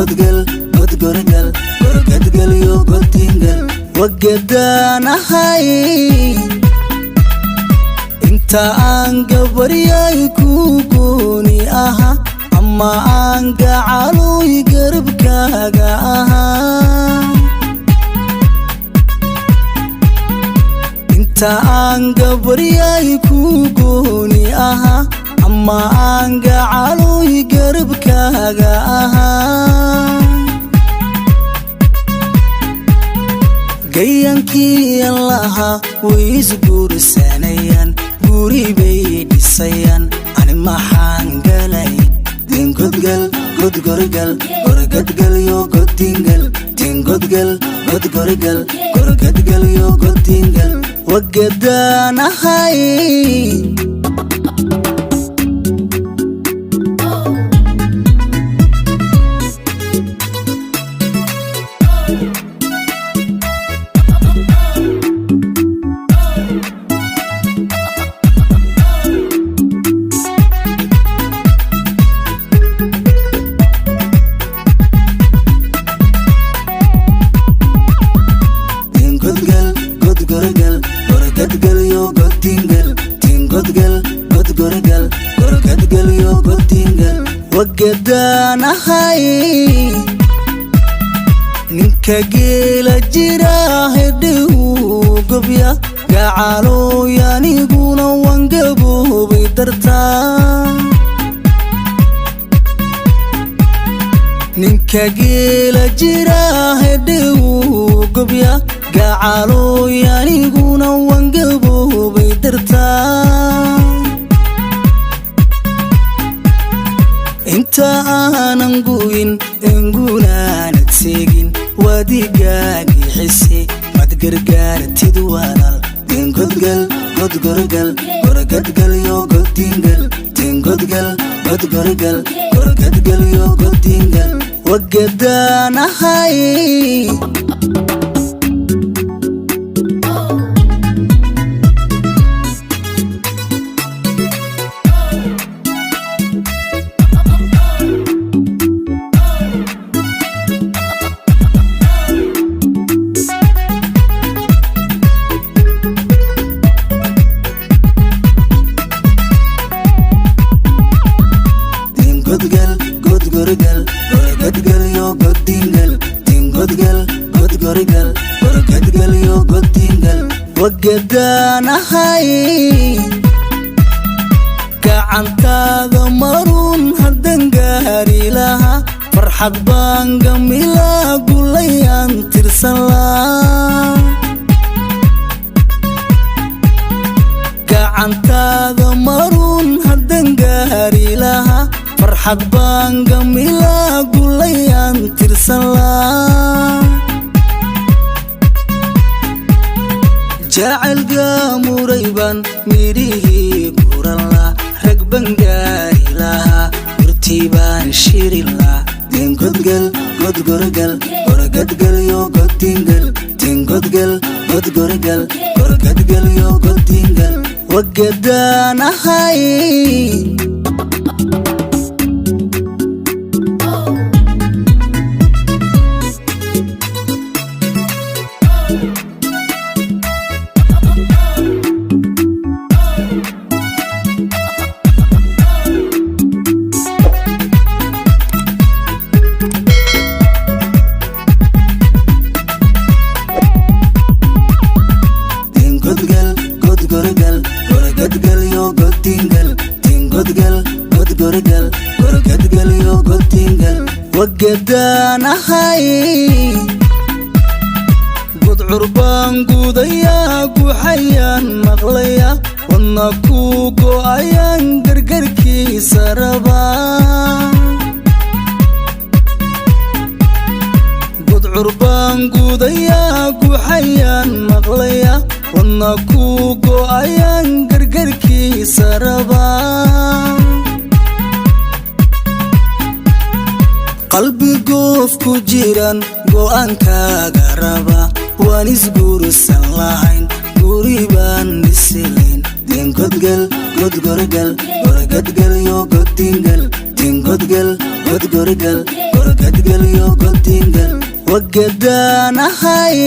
Godgal, godgorgal, gorgadgalyo, godingal, wagadaanahay. Inta aan gabaryay ku gooni aha, ama aan gacaloy garabkaaga ahaa. Inta aan gabaryay ku gooni ahaa, ama aan gacaloy garabkaaga ahaa. Gayankii allaha way isguursanayaan, guri bay dhisayaan, ani maxaan galay? Dingodgal, godgorgal, gorgadgalyo, godingal, tingodgal, godgorgal, gorgadgalyo, godingal, wagadaanahay. Tingodgal, godgorgal, gorgadgalyo, godingal, tingodgal, godgorgal, gorgadgalyo, godingal, wagadaanahay. Ninka geela jira hedhiw gobya, gacalooy aniguna waan gaboobay dartaa. Ninka geela jira hedhiw gobya, gacalooy aniguna waan gaboobay dartaa. Inta aanan guyin engunaanad seegin, waadigaagixise mad gargaartid walaal. Tingodgal, godgorgal, gorgadgalyo, godingal, tingodgal, godgorgal, gorgadgalyo, godingal, wagadaanahay. Tingodgal, godgorgal, gorgadgalyo, godingal, tingodgal, godgorgal, gorgadgalyo, godingal, wagadaanahay. Gacantaada maruun haddan gaari lahaa, farxad baan gamilaa, gulayaan tirsan lahaa. Gacantaada maruun haddan gaari lahaa, farxad baan gamilaa, gulayaan tirsan lahaa. Jacayl gaamuray baan midhihii guran laa, rag baan gaari lahaa, gurtii baan shiri laa. Tingodgal, godgorgal, gorgadgalyo, godingal, tingodgal, godgorgal, gorgadgalyo, godingal, wagadaanahay. Tingodgal, godgorgal, gorgadgalyo, godingal, tingodgal, godgorgal, gorgadgalyo, godingal, wagadaanahay. Gudcur baan guudayaa, guxayaan maqlaya, wadna ku go'ayaan gargarkiisa rabaa. Gudcur baan guudayaa, guxayaan maqlaya, wadna ku go'ayaan gargarkiisa rabaa. Qalbi goof ku jiran go'aankaaga raba, waan isguursan lahayn, guri baan dhisilayn. Tingodgal, godgorgal, gorgadgalyo, godingal, tingodgal, godgorgal, Wargadgelyo godingal wagadaanahay.